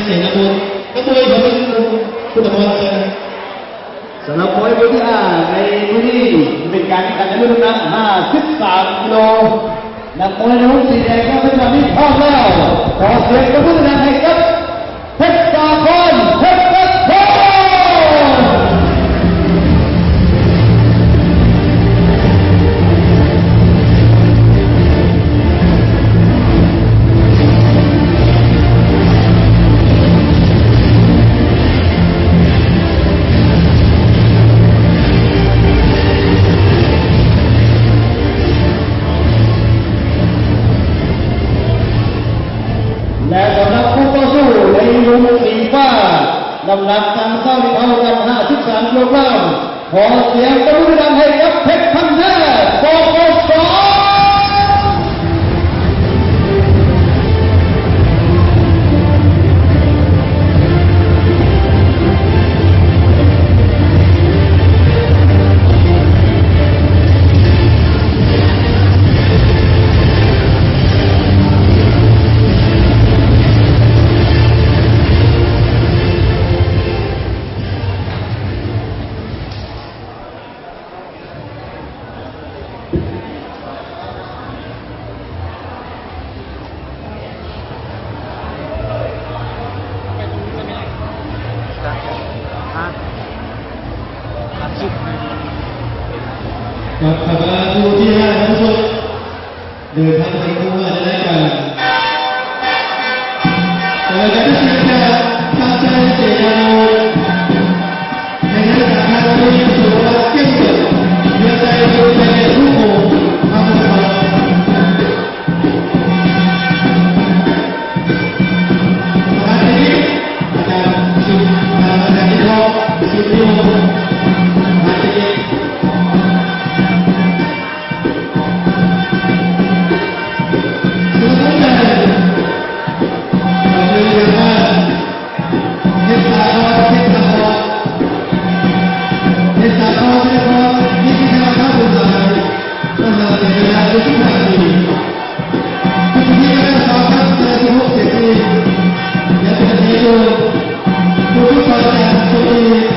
ເສນະບຸນ ນັກມວຍຂອງເມືອງພຸດທະມອນ. ສຳລັບມວຍຄູ່ທີຫ້າໃນມື້ນີ້ ເປັນການແຂ່ງຂັນໃນລຸ້ນນ້ຳໜັກຫ້າສິບສາມກິໂລ. ນັກມວຍໃນມຸມສີແດງ ເພດສາຄອນ ນີ້ ພ້ອມແລ້ວ. ຂໍສຽງຕົບມືດັງໃຫ້ກັບ ເພັດສາຄອນ ເພັດສາຄອນ. ແລະ ສຳລັບຄູ່ຕໍ່ສູ້ໃນມຸມສີຟ້າ ນ້ຳໜັກຕ່າງຊາວທີ່ເທົ່າກັນ ຫ້າສິບສາມກິໂລກຣາມ, ຂໍສຽງຕົບມືດັງໃຫ້ກັບເພັດພັນແທ້ ປກສ. ຄັບ ຂະບວນຄູ່ທີຫ້າ ທ່ານຜູ້ຊົມ ເດີນທາງໄປຄູ່ມາໃນລາຍການ. ແຕ່ວ່າຈະໄດ້ເຊີນຈາກທ່ານໄຊເສນາວົງ ໃນນາມປະທານທີ່ສຸດຍອດເກັ່ງເກີດ ເພື່ອໃຊ້ເພື່ອໃຊ້ໃນຮູບໂຮງທຳມະຊາດ. ປະທານເທກນິກ ອາຈານ ອາຈານ ອາຈານ ສິດທອງ ສິດນິວົງ ປະທານເທກນິກ.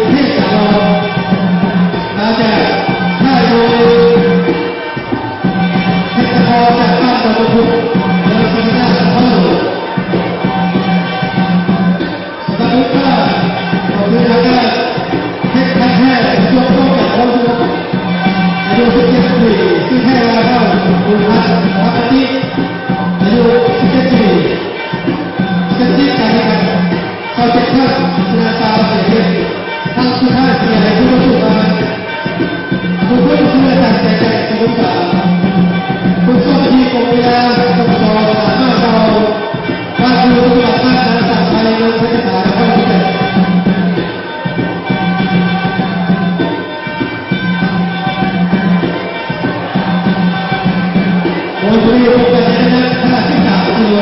ເພດສາຄອນຈາກບ້ານດອນປະທຸມ ຈັງຫວັດສະຫວັດນະຄອນຫຼວງ. ສຳລັບລູກຄ້າກໍຄືທາງດ້ານເພັດພັນແທ້ ໃນຊ່ວງປ້ອງກັນຄວາມສະຫງົບ ອາຍຸສິບເຈັດປີ ຊື່ແທ້ວ່າທ້າວບຸນພັດ ທັບປະຕິ ອາຍຸສິບເຈັດປີ. ສະຖິຕິການແຂ່ງຂັນ ຊາວເຈັດຄັ້ງ ຊະນະຊາວເອັດຄັ້ງ. ຄັ້ງສຸດທ້າຍເສຍໃຫ້ຄູ່ຕໍ່ສູ້ມາ ຜູ້ຝຶກສອນ ອາຈານ ແສງແດດ ສະວົງສາ ຝຶກສອນທີ່ກົມກິລາ ປກສ ສາມາດເວົ້າ ບ້ານຢູ່ ປະຕິບັດງານ ສານະສັກໄທ ເມືອງໄຊສະຖາ ນະຄອນຫຼວງວຽງຈັນ. ໂດຍຜູ້ທີ່ພົບກັນໃນນ້ຳໜັກຫ້າສິບສາມກິໂລ.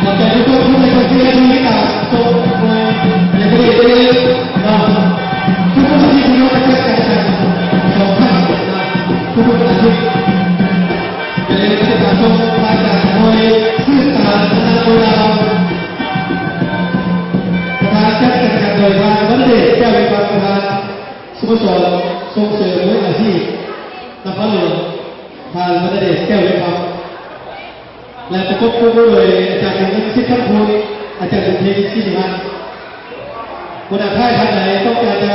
ຂອບໃຈທຸກຄົນທີ່ເປັນກອງເຊຍທີ່ຕິດຕາມຊົມມວຍໃນມື້ນີ້ເດີ. ເນາະ ທຸກຄົນທີ່ເປັນກຳລັງໃຈກັນ ສອງພັນ ເນາະ ທຸກໆອາທິດ ຢ່າລືມຕິດຕາມຊົມລາຍການມວຍສືບສານຕຳນານມວຍລາວ. ປະທານຈັດການແຂ່ງຂັນໂດຍ ທ່ານ ວັນນະເດດ ແກ້ວວິວັດ ປະທານສະໂມສອນສົ່ງເສີມມວຍອາຊີບນະຄອນຫຼວງ, ທ່ານ ວັນນະເດດ ແກ້ວວິວັດ ແລະ ປະກົບຄູ່ໂດຍ ອາຈານ ບຸນເພັງ ສິດຄຳພູນ, ອາຈານ ບຸນເພັງ ສິລິວັດ. ຫົວໜ້າຄ້າຍທ່ານໃດຕ້ອງການຈະ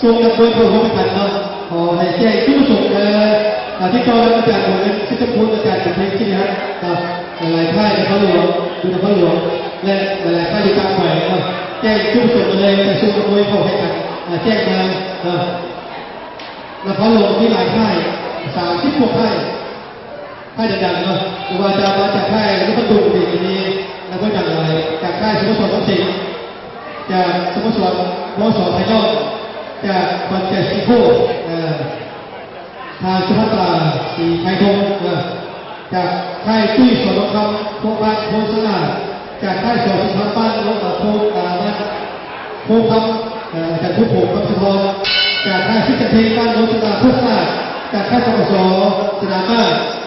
ສົ່ງນັກມວຍເຂົ້າຮ່ວມແຂ່ງຂັນເນາະ ຂໍໃຫ້ແຈ້ງຈຸດປະສົງ ແລະ ອາ ຕິດຕໍ່ນຳອາຈານ ບຸນເພັງ ສິດຄຳພູນ, ອາຈານ ບຸນເພັງ ສິລິຮັດ ເນາະ. ຫຼາຍໆຄ້າຍນະຄອນຫຼວງ ຢູ່ນະຄອນຫຼວງ ແລະ ຫຼາຍໆຄ້າຍຢູ່ຕ່າງແຂວງເນາະ ແຈ້ງຈຸດປະສົງມາເລີຍ ຈະສົ່ງນັກມວຍເຂົ້າແຂ່ງຂັນ ອາ ແຈ້ງມາເນາະ. ນະຄອນຫຼວງມີຫຼາຍຄ້າຍ ສາມສິບກວ່າຄ້າຍ. ຄ້າຍດັງໆເນາະ ບໍ່ວ່າຈະມາຈາກຄ້າຍນະຄອນຫຼວງເອງກໍມີນັກມວຍດັງຫຼາຍ ຈາກຄ້າຍສະໂມສອນຄຳເສັງ ຈາກສະໂມສອນ ມສ ໄພນອນ ຈາກຂອນແກ່ນສີໂຄດ ເອີ ທ່ານສຸພັດຕາ ສີໄພພົງ ເອີ ຈາກຄ້າຍຕຸ້ຍ ສອນທອງຄຳ ໂຄກບ້ານໂພນສະຫງ່າ ຈາກຄ້າຍ ສ ສຸພັນ ບ້ານໂພນ ເອີ ບ້ານໂພນຄຳ ເອີ ອາຈານພູໂຂງ ຄຳສະທອນ ຈາກຄ້າຍສິດຈັນເພັງ ບ້ານໂນນສະດາ ໂຄກສະອາດ ຈາກຄ້າຍ ສກສ ສະໜາມມ້າ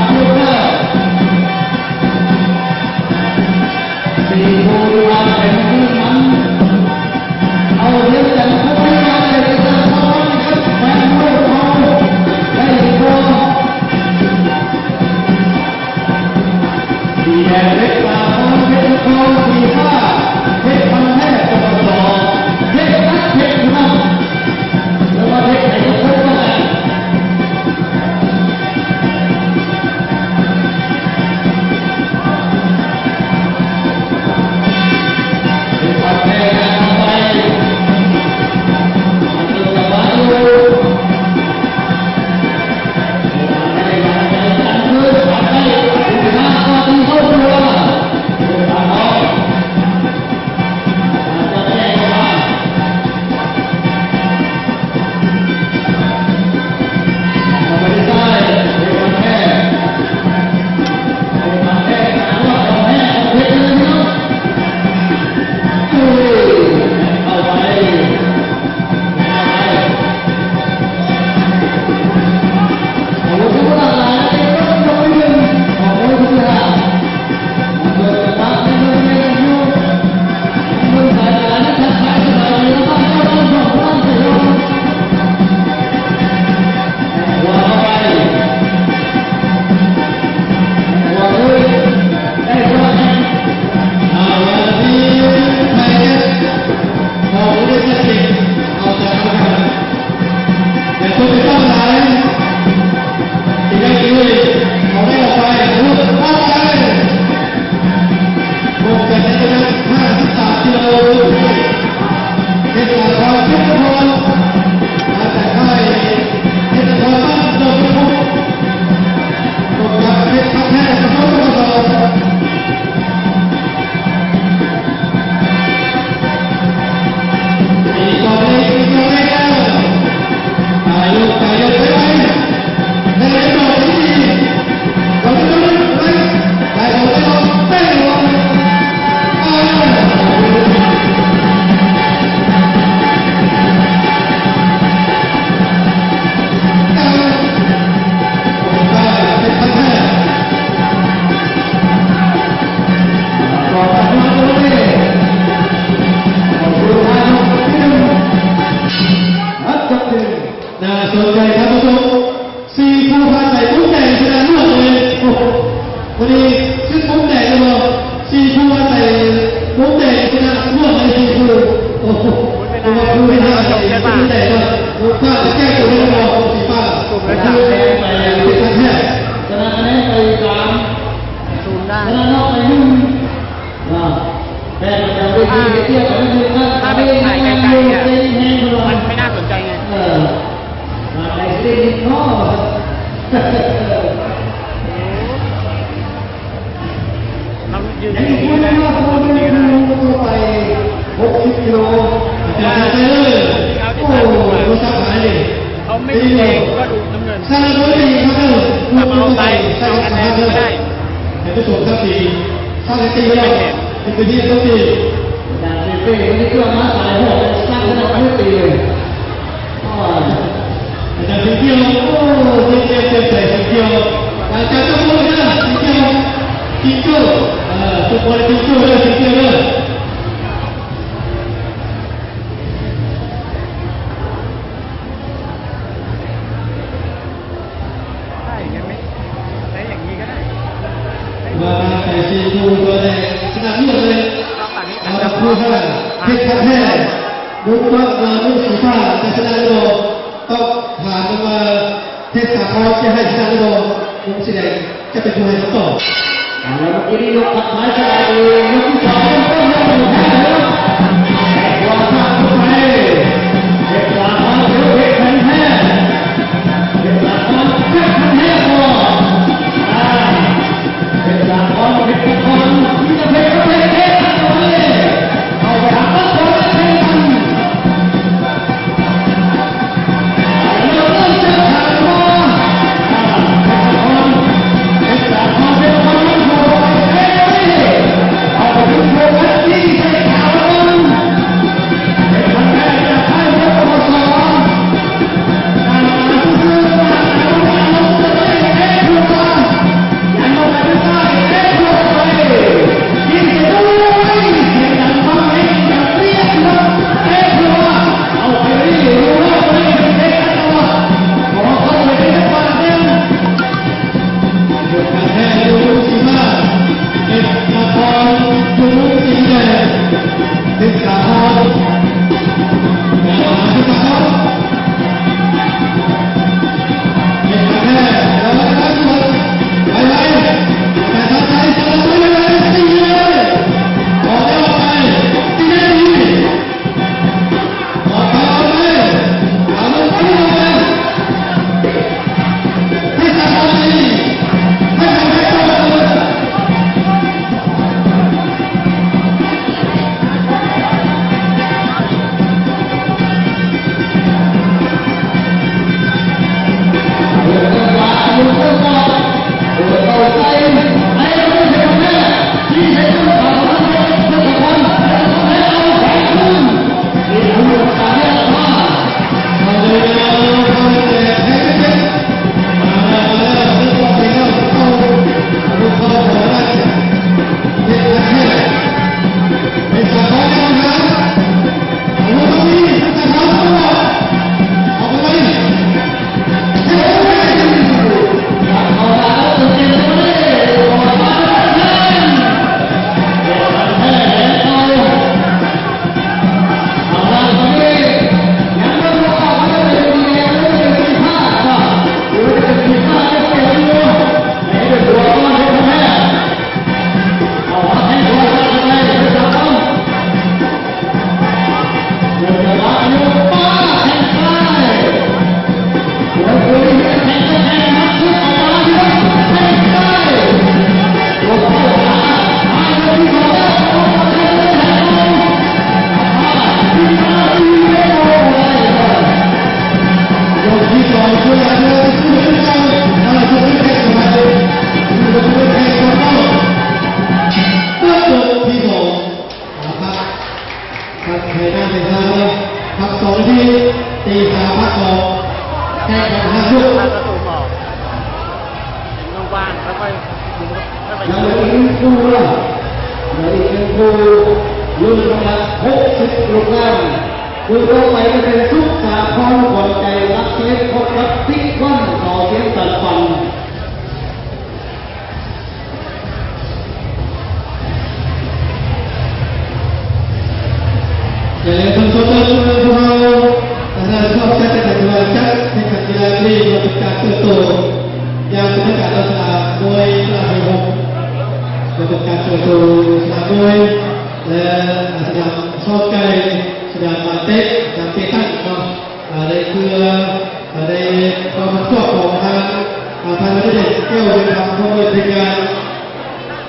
ຍກແລ້ວ ສີ່ຄູ່ທີ່ວ່າໄປມື້ນັ້ນ ເອົາຮຽນກັນຄົນທີ່ວ່າໄດ້ໄປສ້າງຄວາມຮ້ອນໃຫ້ກັບແຟນມວຍຂອງເຮົາໄດ້ຫຼືບໍ່? ສີແດງເພັດສາຄອນ ເພັດນະຄອນ ສີຟ້າ ເພັດພັນແທ້ ປກສ ເພັດສັກເພັດນຳ ແລ້ວວ່າເພັດໄຜກໍຄົນວ່າກັນ. ໜ້າສົນໃຈທ່ານຜູ້ຊົມ ສີ່ຄູ່ພາໃສ່ມຸມແດງຊະນະລວດເລີຍ. ໂອ້ໂຫ ມື້ນີ້ຄືມຸມແດງເນາະ ສີ່ຄູ່ພາໃສ່ມຸມແດງຊະນະລວດເລີຍສີ່ຄູ່. ໂອ້ໂຫ ເປັນວ່າຄູ່ທີ່ຫ້າໃສ່ມຸມແດງເນາະ ມຸມຟ້າຈະແກ້ຕົວໄດ້ບໍ່? ສີຟ້າ ກຸ່ມລະສາມແຕ້ມ ເປັນຄັນແທ້ ຊະນະຄະແນນໄປສາມ ສູນໄດ້ ຊະນະນອກໄປໜຶ່ງ. ອ່າ ແຕ່ປະຈຳເວທີ ຖ້າ ຖ້າໄປຖ່າຍໄກໆ ເອີ ມັນໄມ່ໜ້າສົນໃຈໄງ ເອີ ມາໄກເສຍເນາະ. ເຮົາຢືນຢູ່ນີ້ ໄປຫົກສິບກິໂລ ອາຈານໄຊເລີ ໂອ້ ໂທລະສັບຫາຍເດ. ເຂົາໄມ່ມີແຮງກໍດູດນ້ຳເງິນ ແຕ່ວ່າເອົາໄປ ເອົາອັນແດງກໍໄດ້ ໃຫ້ໄປສົ່ງທັງສີ່ ສ້າງໃຫ້ຕີໄປແລ້ວ ເປັນພິທີທັງສີ່ ອາຈານເປເປ້ ວັນນີ້ຄືວ່າມາສາຍໂພດ ສ້າງຂະໜາດນັ້ນຕີເລີຍ ໂອ້ຍ ອາຈານສີຂຽວ ໂອ້ ເຈັບ ເຈັບ ເຈັບໃຈສີຂຽວ ອາຈານເຈົ້າໂພດນະ ສີຂຽວ ຈິງໂຈ້ ເອີ ທຸກຄົນຈິງໂຈ້ເດີ ສີຂຽວເດີ. ວ່າໄປສີ່ຄູ່ກໍໄດ້ຊະນະລວດເລີຍ ເອົາລະຄູ່ຫ້າ ເພັດພັນແທ້ ບຸກບັກ ລາວມຸກສີຟ້າ ຈະຊະນະຫຼືບໍ່ ຕ້ອງຖາມກັນວ່າ ເພດສາຄອນຈະໃຫ້ຊະນະຫຼືບໍ່? ມຸມສີແດງຈະເປັນຜູ້ໃຫ້ຄຳຕອບ. ເອົາລະ ເມື່ອກີ້ນີ້ຍົກຖັດມາຊະນະເອງ ຍົກທີສອງເລີ່ມຕົ້ນ ເລີ່ມແຮງເດີ ແຕ່ວ່າພາດເຂົ້າໄປ ເພດສາຄອນຖືເພດແຂງແທ້ ເພດສາຄອນເພດແຂງແທ້ບໍ່? ອ່າ ເພດສາຄອນ ເພດສາຄອນ ມີແຕ່ເພດກັບເພດ ເພດກັບເພດ ເຂົ້າໄປຫາປັບຄວາມແຕກຕ່າງກັນ. ຄູ່ແລ້ວ ແລະ ອີກໜຶ່ງຄູ່ ລຸ້ນນ້ຳໜັກຫົກສິບກິໂລກຣາມ. ຄູ່ຕໍ່ໄປຈະເປັນສຸກສາຄອນ ຂວັນໃຈຫຼັກສິບເອັດ ພົບກັບຕິກວັນ ເຂົາສຽງສັນຝັນ. ແລະ ເລີ່ມຕົ້ນເດີ ພວກເຮົາ ອາຈານຊອບຈັດ ຈັດເປັນການກິລາທີ່ເປັນການເປີດໂຕຢ່າງເປັນທາງການຕໍ່ສະໜາມມວຍສະໜາມມວຍຫົກ ເພື່ອເປັນການເປີດໂຕສະໜາມມວຍ ແລະ ສະໜາມຊອກໄກ່ ສະໜາມບານເຕະ ສະໜາມເຕະຕັ້ງເນາະ ອາ ໄດ້ເພື່ອ ອາ ໄດ້ຄວາມຮັບຜິດຊອບຂອງທາງ ອາ ທ່ານ ວັນເດດ ແກ້ວເວນຄຳ ຜູ້ອຳນວຍການ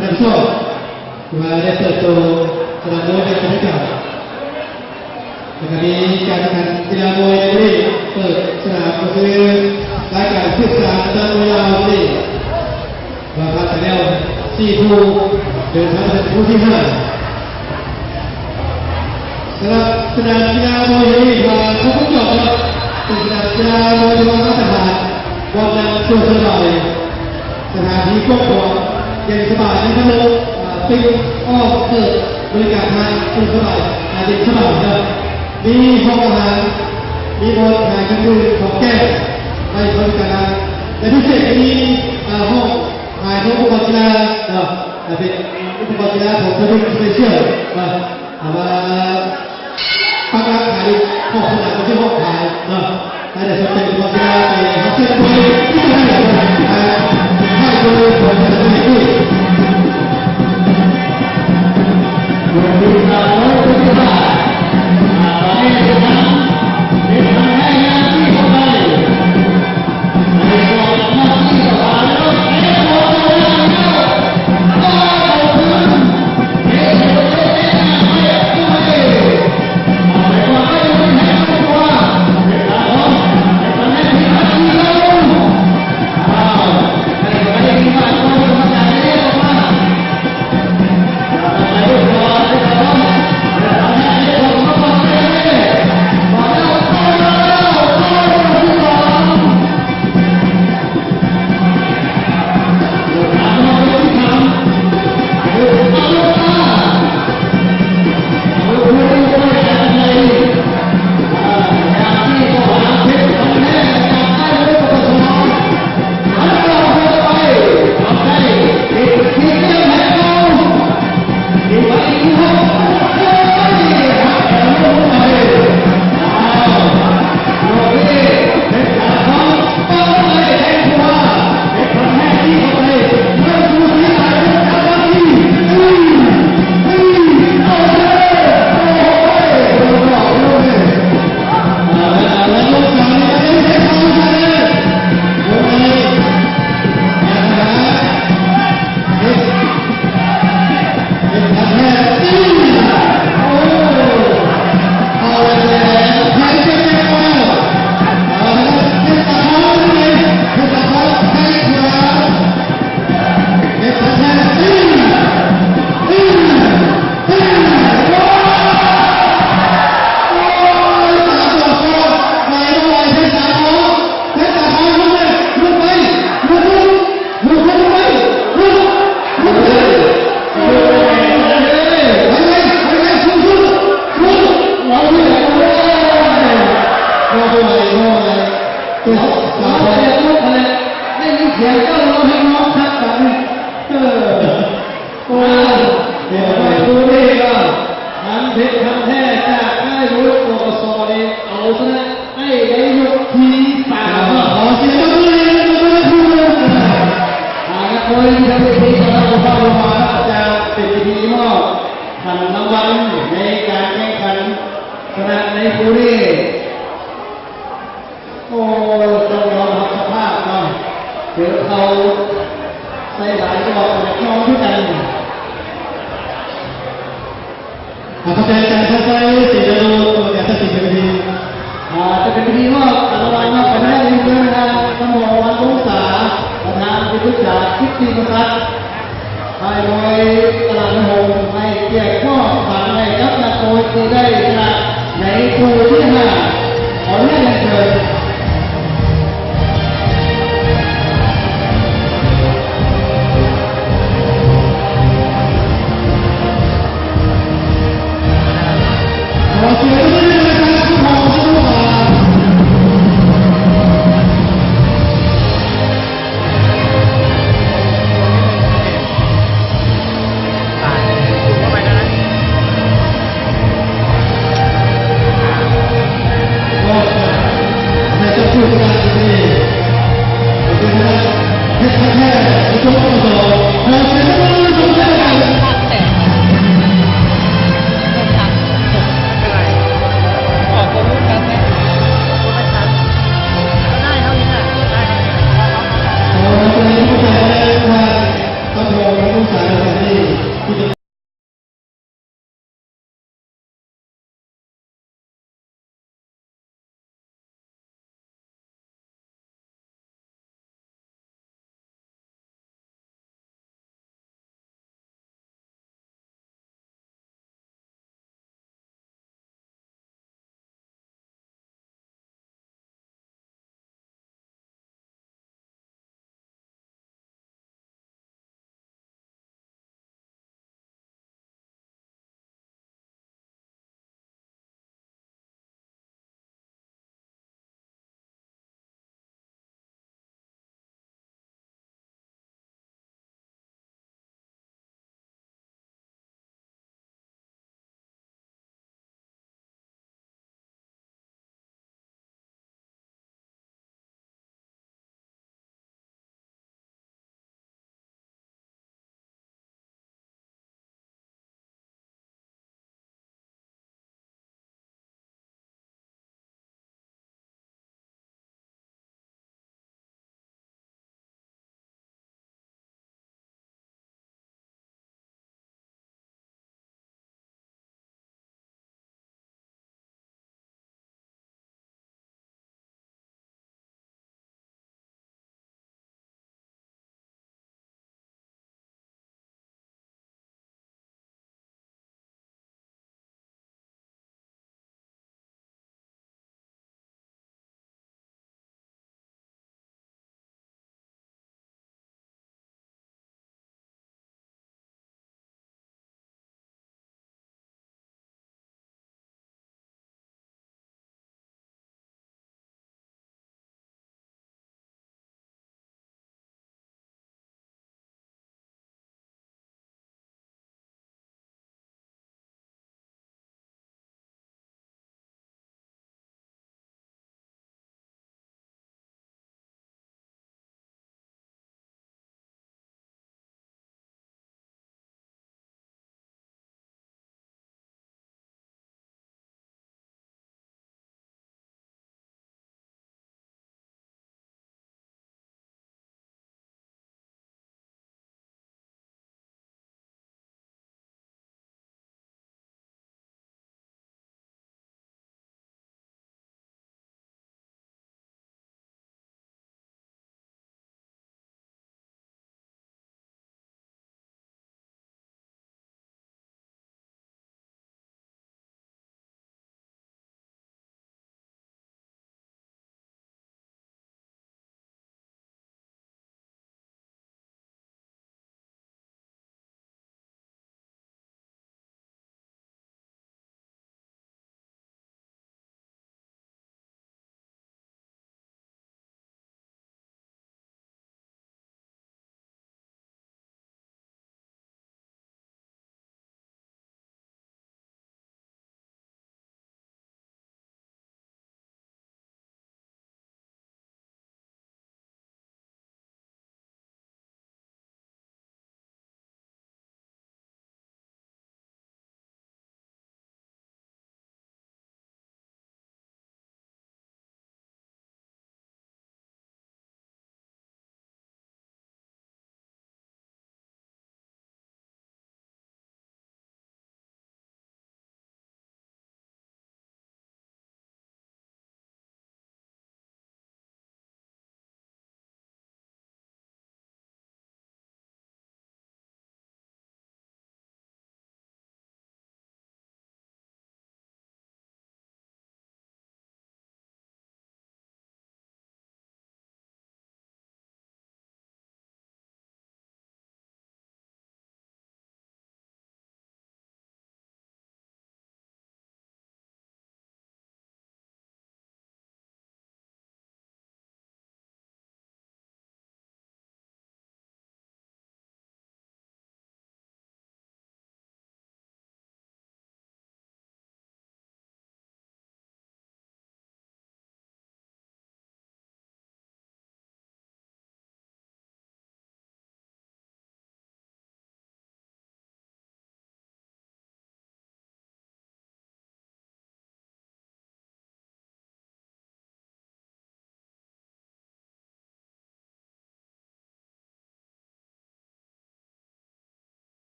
ຮັບຜິດຊອບ ຖືວ່າໄດ້ເປີດໂຕສະໜາມມວຍຢ່າງເປັນທາງການ ແລ້ວກໍມີການແຂ່ງຂັນກິລາມວຍໃນມື້ນີ້ ເປີດສະໜາມກໍຄືລາຍການສືບສານຕຳນານມວຍລາວນີ້ ວ່າຜ່ານໄປແລ້ວສີ່ຄູ່ ເດີນທາງເປັນຄູ່ທີຫ້າ. ສຳລັບສະໜາມກິລາມວຍແຫ່ງນີ້ ວ່າຄົບວົງຈອນເນາະ ເປັນສະໜາມກິລາມວຍທີ່ວ່າມາດຕະຖານ ບ່ອນນັ່ງສະດວກສະບາຍ ສະຖານທີ່ກວ້າງຂວາງ ເຢັນສະບາຍ ມີພັດລົມ ອາ ປິງອອກ ເປີດບໍລິການໃຫ້ສະດວກສະບາຍ ອາ ເຢັນສະບາຍເນາະ ມີຫ້ອງອາຫານ ມີບ່ອນຂາຍເຄື່ອງດື່ມຂອງແກ້ມ ໄວ້ບໍລິການ ແລະ ພິເສດມີ ອາ ຫ້ອງຂາຍຂອງອຸປະກອນກິລາເນາະ ອາ ເປັນອຸປະກອນກິລາຂອງ Training Special ເນາະ. ຖ້າວ່າປັກຫຼັກຂາຍຂອງສະໜາມທີ່ເຮົາຂາຍເນາະ ໃຫ້ໄດ້ສົນໃຈການກິລາໄປຮັບເຊີນເພິ່ນທີ່ຈະໄດ້ ອ່າ ໃຫ້ໂດຍຜົນສະເລັດນີ້ ໄດ້ຍິນສຽງເຈົ້າຮ້ອງເພງຮ້ອງຄັກປານນີ້ ເອີ ໂອ້ຍ ເຫັນວ່າຄູ່ນີ້ກໍທັງເພັດທັງແທ້ຈາກຄ້າຍມວຍ ປກສ ນີ້ ເອົາຊະນະໄອ້ໄດ້ຍົກທີສາມ ຂໍສຽງຕົບມືໃຫ້ກັບຄູ່ນີ້ ອ່າ ນັກມວຍທີ່ທຳເວທີຂອງເຮົາ ເຂົ້າມາຈາກເປັນເວທີມອບຂວັນລາງວັນໃນການແຂ່ງຂັນຊະນະໃນຄູ່ນີ້. ໂອ້ ຕ້ອງຍອມຮັບສະພາບເນາະ ເຈີເຂົາໃສ່ຫຼາຍດອກ ຢາກນອນຄືກັນ. ອາ ຂອບໃຈອາຈານ ຄຳໄຊ ສີດາໂດ ກຳມະການຕັດສິນເປັນທີ່ ອາ ຈະເປັນພິທີມອບລາງວັນເນາະ ໄປໃຫ້ເພື່ອນທາງທ່ານ ໝໍ ວັນວົງສາ ປະທານທີ່ປຶກສາສິດທິມະສັດ ຄ້າຍມວຍຕະຫຼາດນ້ອຍຫົງ ໃຫ້ກຽດມອບຂວັນໃຫ້ກັບນັກມວຍທີ່ໄດ້ຊະນະໃນຄູ່ທີຫ້າ ຂໍອະນຸຍາດ